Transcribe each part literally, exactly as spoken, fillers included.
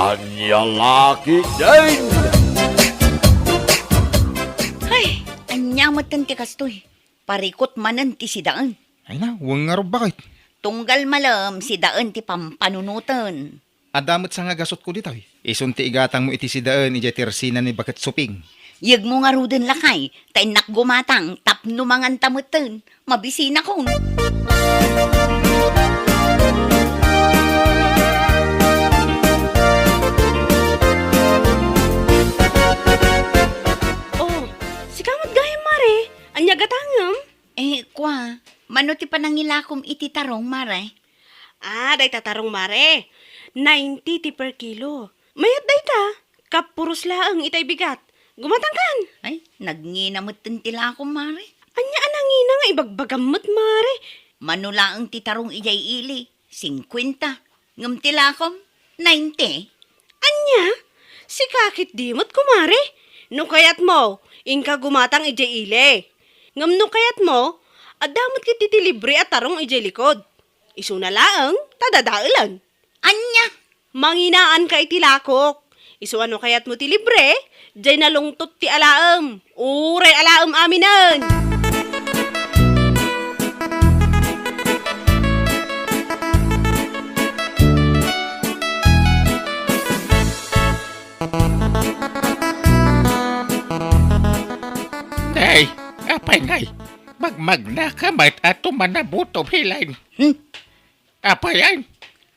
Ania la ketdin? Ay, ania metten ti kastoy? Parikut manen ti sidaen. Ay na, wen ngarud, baket. Tunggal malem sidaen ti pampanunoten. Adda met sangagasutko ditoy. Isun ti igatangmo iti sidaen idiay tersena ni Baket Suping. Yegmo ngaruden, lakay, ta innak gumatang tapno manganta metten. Mabisinakon. Oh, sika met gayam, Mare. Ania gatangem? Eh, kua, mano ti panangilakom iti tarong, Mare? Ah, dayta tarong, Mare. Ninety ti per kilo. Mayat dayta. Kapuros laeng itay bigat. Gumatangkan. Ay, nagngina metten ti lakom, Mare. Ania a nangina nga ibagbagam met, Mare? Mano laeng ti tarong idiay ili, singkuenta. Ngem ti lakom, ninety. Ania? Sika ketdi met, kumare? No kayatmo, inka gumatang idiay ili. Ngem no kayatmo, adda met ketdi ti libre a tarong idiay likod. Isuna laeng ta dadaelen. Ania? Manginaanka iti lakok. Isu a no kayatmo ti libre, diay nalungtot ti alaem. Uray alaem aminen. Nay, apay, nay? Magmagnaka met a tumanabutob, Helen. Hmm? Apay, ay?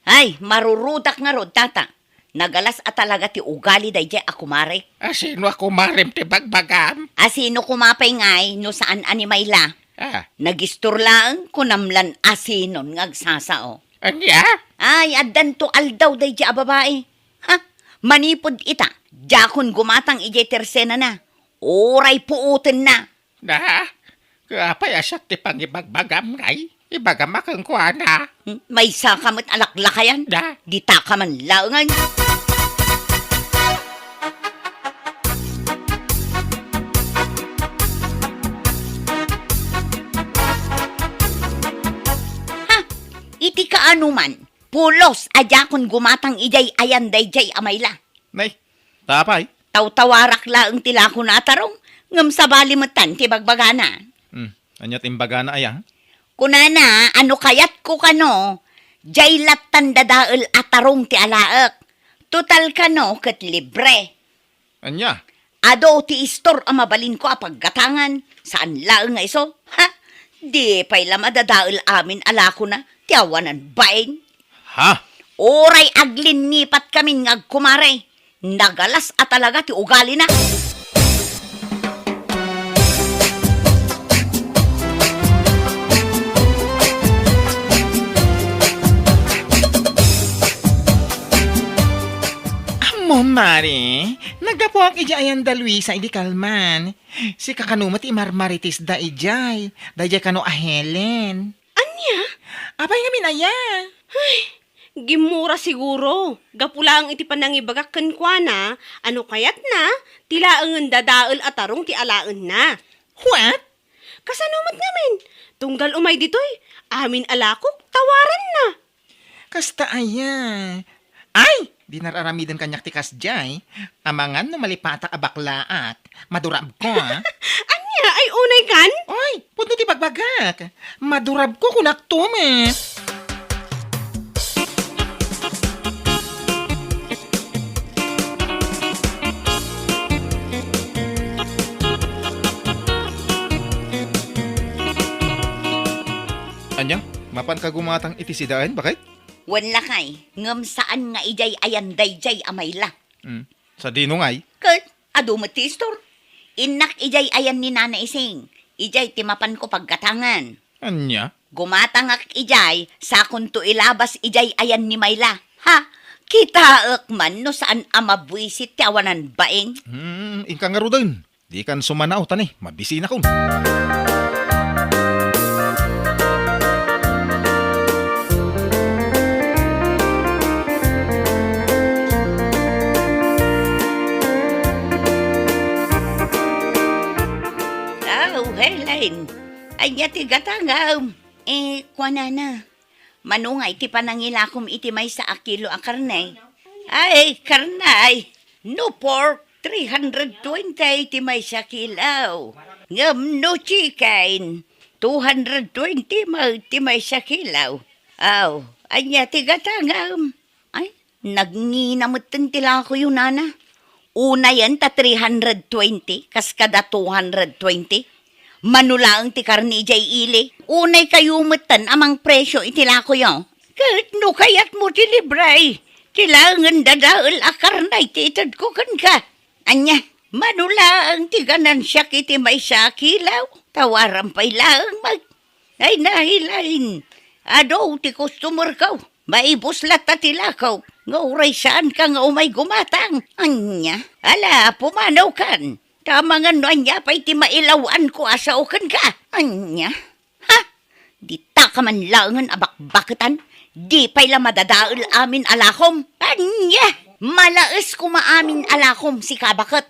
Ay, marurudak ngarud, tata. Nagalas a talaga ti ugali daydiay a kumare. A sino a kumarem ti bagbagam? A sino kuma pay ngay no saan a ni Mayla? Ah. Nagistor laeng, kunam lan a sinon nga agsasao. Ania? Ay, addanto aldaw daydiay a babai. Ha? Manipud ita, diakon gumatang idiay tersenana. Uray puotenna. Na, apay a siak ti pangibagbagam ngay? Ibagam a kenkuana. Hmm, maysaka met a laklakayan. Da. Ditaka man laengen. Ha? Iti kaano man, pulos a diakon gumatang idiay ayan daydiay a Mayla. Nay, ta apay? Tawtawarak laeng ti lakona a tarong, ngem sabali metten ti bagbagana. Hmm, ania ti imbagana aya? Kunana a no kayatko kano, diay lattan dadael a tarong ti alaek. Total kano ket libre. Ania? Adu ti istor a mabalinko a paggatangan, saan laeng nga isu. Ha? Di pay la madadael amin a lakona ti awanan bain. Ha? Uray aglinnipatkami nga agkumare. Nagalas a talaga ti ugalina. Ammom, Mare, naggapuak idiay ayan da Luisa idi kalman. Sika kano met ti imarmaritisda idiay, daydiay kano a Helen. Ania? Apay ngamin aya? Ay, gimmura siguro. Gapu laeng iti panangibagak kenkuana a no kayatna, ti laengen dadael a tarong ti alaenna. What? Kasano met ngamin? Tunggal umay ditoy, amin a lakok, tawaranna. Kasta aya? Ay, di nararamiden kaniak ti kasdiay. Amangan no malipatak a baklaak. Madurabko, a. Ania, ay unay kan? Oy, pudno ti bagbagak. Madurabko, kunak to met. Ania, mapanka gumatang iti sidaen, baket? Wen lakay, ngem saan nga idiay ayan daydiay a Mayla. Hmm. Sadino ngay? Ket, adu met ti istor. Innak idiay ayan ni Nana Ising. Idiay ti mapanko paggatangan. Ania? Gumatangak idiay, sakonto ilabas idiay ayan ni Mayla. Ha? Kitaek man no saan a mabuisit ti awanan bain. Hmm, inka ngaruden. Dikan sumanao ta ni, mabisinakon. Aw, Helen, ania ti gatangam? Eh, kuanana, mano nga iti panangilakom iti maysa a kilo a karne? Ay, karnay, no pork, three hundred twenty ti maysa kilo. Ngem no chicken, two hundred twenty met ti maysa kilo. Aw, ania ti gatangem? Ay, nagngina metten ti lakoyo, nana. Unayen ta three hundred twenty, kas kada two hundred twenty. Mano laeng ti karne idiay ili. Unay kayo metten a mangpresio iti lakoyo. Ket no kayatmo ti libre, ti laengen dadael a karne ti itedko kenka. Ania, mano laeng ti ganansiak iti maysa a kilo? Tawaram pay laeng met. Ay, nahilain. Adu ti customer ko. Maibus latta ti lako nga uray saanka nga umay gumatang. Ania? Ala, pumanawkan. Ta amangan no ania pay ti mailaw-anko a sao kenka. Ania? Ha? Dita ka man laengen a bakbaketan? Di pay la madadael amin a lakom? Ania? Malaes koma amin a lakom, sika a baket.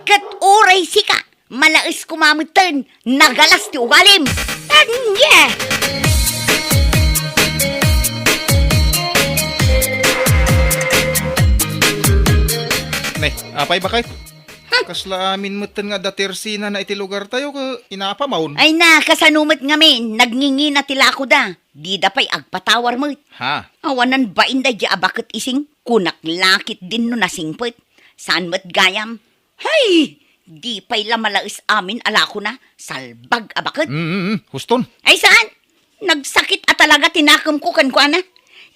Ket uray sika, malaes koma metten, nagalas ti ugalim. Ania? Ne, apay, baket? Kasla amin metten nga adda tersinana iti lugartayo ket inapamon. Ay na, kasano met ngamin, nagngingina ti lakoda. Dida pay agpatawar met. Ha? Awanan bain daydi a baket, Ising, kunak la ketdin no nasingpet. Saan met gayam? Hay! Di pay la malaes amin a lakona, salbag a baket. Mm, mm, mm. Huston. Ay saan? Nagsakit a talaga ti nakemko kenkuana.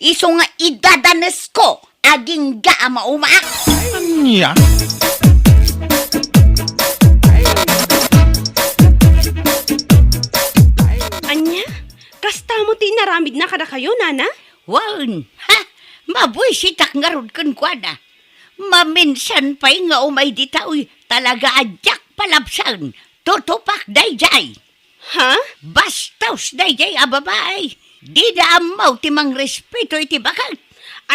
Isu nga idadanesko, agingga a maumaak. Ania? Ania? Kasta mo ti inaramidna kadakayo, nana? Wen, ha? Mabuisitak ngarud kenkuana. Maminsan pay nga umay dita, uy, talaga a diak palabsen. Tutupak daydiay. Ha? Bastos daydiay a babai. Dida ammo ti mangrespeto iti baket.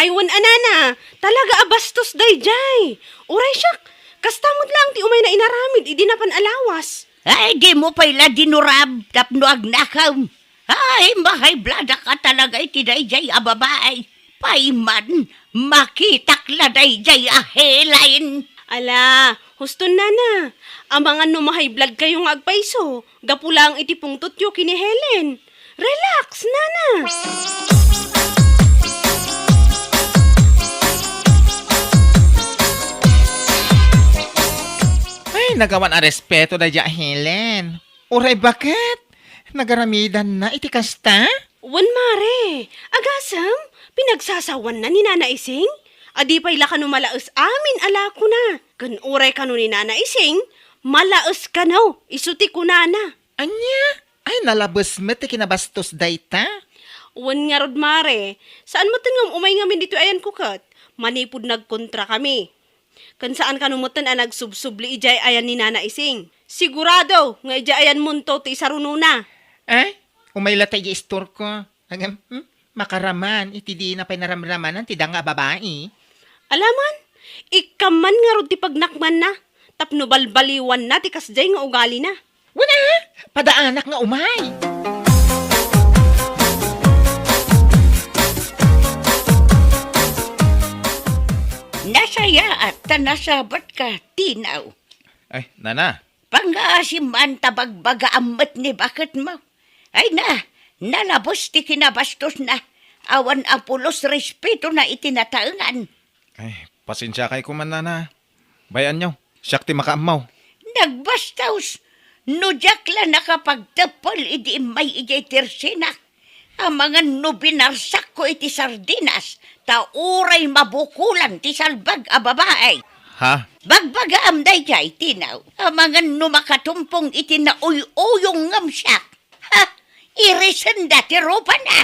Ay, wen a nana, talaga a bastos daydiay. Uray siak, kasta met laeng ti umayna inaramid idi napan a lawas. Ay, dimo pay la dinurab tapno agnakem. Ay, mahayblad a ka talaga iti daydiay a babai. Pay man, makitak la daydiay a Helen. Ala, huston nana. Amangan no mahayblad kayo nga agpayso, gapu laeng iti pungtotyo ken ni Helen. Relax, nana. Ay, nagawan a respeto daydiay a Helen. Uray baket? Nagaramidanna iti kasta? Wen, mare. Agasem, pinagsasawanna ni Nana Ising? A di pay la kano malaes amin a lakona. Ken uray kano ni Nana Ising, malaes kano, isu ti kunana. Ania? Ay, nalabes met ti kinabastos dayta? Wen ngarud, mare. Saan metten ngem umay ngamin ditoy ayanko ket manipud nagkontrakami. Ken saan kano metten a nagsubsubli idiay ayan ni Nana Ising. Sigurado nga idiay ayanmonto ti isarunona. Ay, umay latta idiay istorko. Agam, hmm? Makaraman iti dina pay naramramanan ti danga a babai. Alaman, ikkan man ngarud ti pagnakmanna, tapno balbaliwanna ti kasdiay nga ugalina. Wen a, padaanak nga umay. Nasayaat ta nasabatka, Tinaw. Ay, nana. Pangngaasim man ta bagbagaam met ni baketmo. Ay na, nalabes ti kinabastosna. Awan a pulos respetona iti nataengan. Ay, pasensiakay koma, nana. Bay-anyo, siak ti makaammo. Nagbastos! No diak la nakapagteppel idi immay idiay tersinak, amangan no binarsakko iti sardinas, ta uray mabukolan ti salbag a babai. Ha? Bagbagaam daydiay, Tinaw, amangan no makatumpong iti nauy-uyong ngem siak. Ha? Irisenda ti rupana.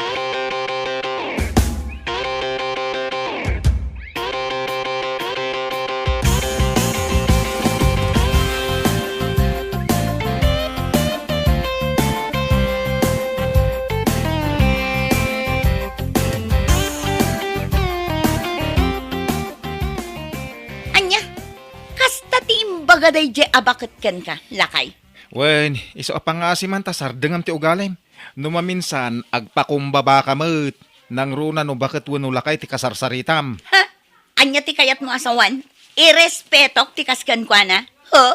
Ania? Kasta ti imbaga daydiay a baket kenka, lakay? Wen, isu a pangngaasim man ta sardengam ti ugalim. No maminsan, agpakumbabaka met. Nangruna no baket wenno lakay ti kasarsaritam. Ha? Ania ti kayatmo a sawen? Irespetok ti kas kenkuana? Huh?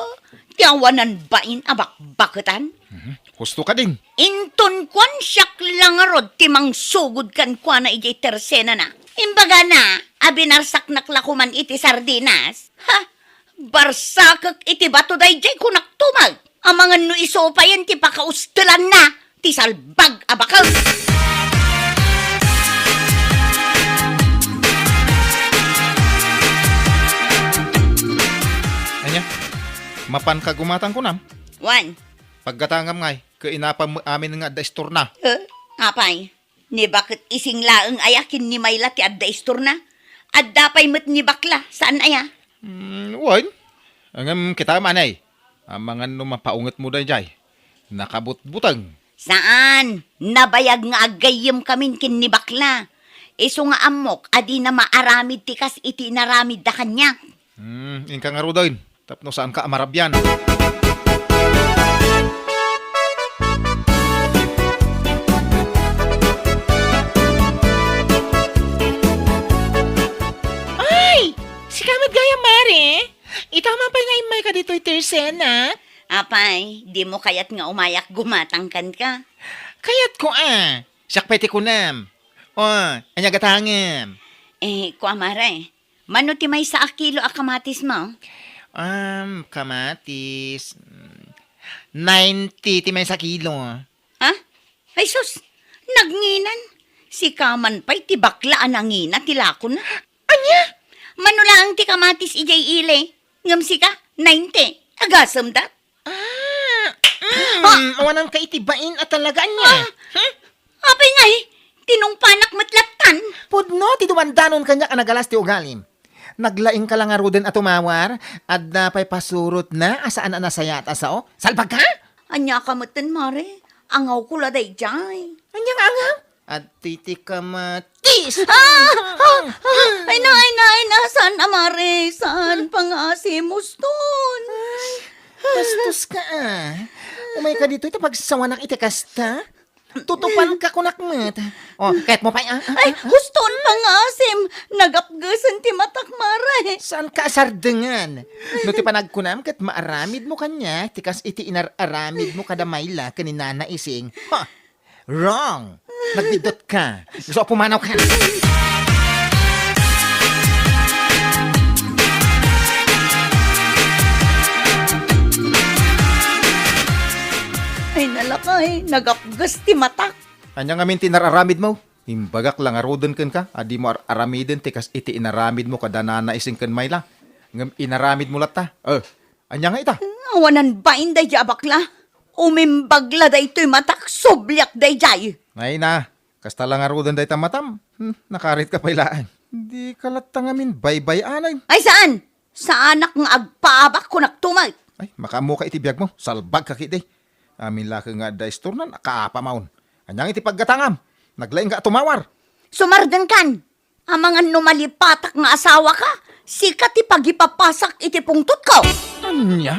Ti awanan bain a bakbaketan? Mhm. Husto kadin. Inton kuan siak la ngarud ti mangsugod kenkuana idiay tersenana. Imbagana a binarsaknak la koman iti sardinas. Ha? Barsakek iti bato daydiay kunak tumag. Amangan no isu payen ti pakaustelanna ti salbag a baket. Ania? Mapanka gumatang kunam? Wen. Paggatangam ngay, ket inapam met amin nga adda istorna. Eh, apay? Ni baket ising laeng aya ken ni Mayla ti adda istorna? Adda pay met ni bakla, saan aya? Hmm, wen. Ngem kita manay. Amangan no mapaungetmo daydiay. Nakabutbuteng. Saan? Nabayag nga aggayyemkamin ken ni bakla. Isu nga ammok a dina maaramid ti kas iti inaramidda kaniak. Hmm, inka ngaruden. Tapno saanka a marabian. Ay! Sika met gayam, Mare? Ita man pay nga immayka ditoy tersenana? Apay, dimo kayat nga umayak gumatang kenka? Kayatko a. Siak pay ti kunam. O, ania gatangem? Eh, kua, Mare, mano ti maysa a kilo a kamatismo? Um, kamatis, mm, ninety ti maysa a kilo. Ha? Ay sus, nagnginan. Sika man pay ti bakla a nangina ti lakona. Ania? Mano laeng ti kamatis idiay ili, ngem sika, ninety. Agasem da. Ah, mm, ah, awananka iti bain a talaga, ania? Ah, hmm? Apay ngay, tinungpanak met lattan. Pudno ti dumandanon kaniak a nagalas ti ugalim. Naglaingka la ngaruden a tumawar, adda pay pasurotna a saan a nasayaat a sao? Salbagka? Ania ka metten, Mare? Angawko la daydiay. Ania nga angaw? Adtoy ti kamatis. Ah! Ah! Ah! Ay na, ay na, ay na. Saan a, Mare? Saan? Pangasim, huston. Bastos ka, ah. Umay ka ditoy ta pagsawanak iti kasta. Tutupan ka kunak met. O, kayatmo pay, ah, ah, ay, ah, ah. Huston, pangasim. Nagapgesen ti matak, Mare. Saan ka asardengan? No ti panagkunam ket maaramidmo kaniak ti kas iti inar-aramidmo kada Mayla ken ni Nana Ising. Ha! Wrong! Nagbiddut ka. Gusto ko pumanaw ka. Ay, nalakay, nagapges ti matak. Ania ngamin ti inar-aramidmo? Imbagak la ngaruden kenka a dimo ar-aramiden ti kas iti inaramidmo kada Nana Ising ken Mayla. Ngem inaramidmo latta. Eh, ania nga ita? Awanan bain daydiay a bakla. Umimbag la daytoy matak, subliak daydiay. Ay na, kasta la ngaruden dayta matam. Hmm, nakaritka pay laeng. Dika latta ngamin baybay-anen. Ay saan? Saanak nga agpaabak kunak tumet. Ay, makaammoka iti biagmo. Salbagka ketdi. Amin la ket nga adda istornan, kaapamon. Ania nga iti paggatangam? Naglaingka a tumawar. Sumardenkan. Amangan no malipatak nga asawaka, sika ti pagipapasak iti pungtotko. Ania?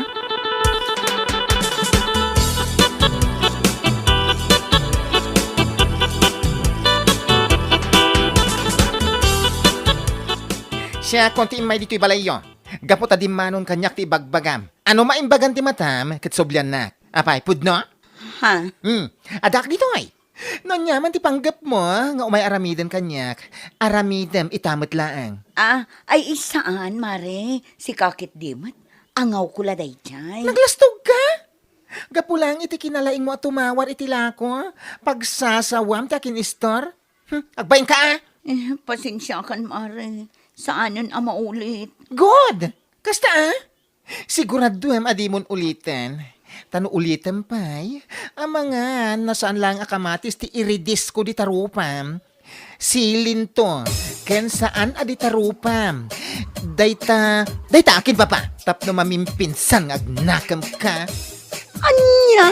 Siakon ti immay ditoy balayyo. Gapu ta dimmanon kaniak ti ibagbagam. Ano maimbagan ti matam ket subliannak. Apay, pudno? Ha? Hmm. Addaak ditoy. No ania man ti panggepmo nga umay aramiden kaniak, aramidem ita met laeng. Ah, ay saan, Mare. Sika ketdi met. Angawko la daydiay. Naglastogka? Gapu laeng iti kinalaingmo a tumawar iti lako, pagsasawam ti akin-istor? Hmm, agbainka, ah! Eh, pasensiakan, Mare. Saanen a maulit. Good! Kasta, ah? Siguraduem a dimon uliten. Ta no ulitem pay, amangan no saan laeng a kamatis ti iridisko dita rupam. Silinto, ken saan a dita rupam. Dayta, dayta akin, papa. Tapno mamimpinsan nga agnakemka. Ania?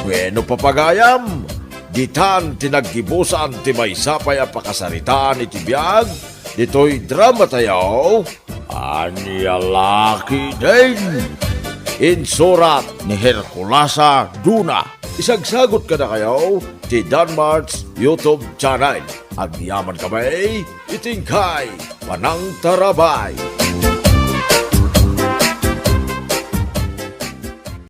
Bueno, papagayam, ditan ti naggibusan ti maysa pay a pakasaritaan iti biag ditoy drama tayo, Ania La Ketdin. Insurat ni Herculasa Duna. Isagsagot kadakayo ti Danmart's YouTube channel. Agyaman kami iti inkay panangtarabay.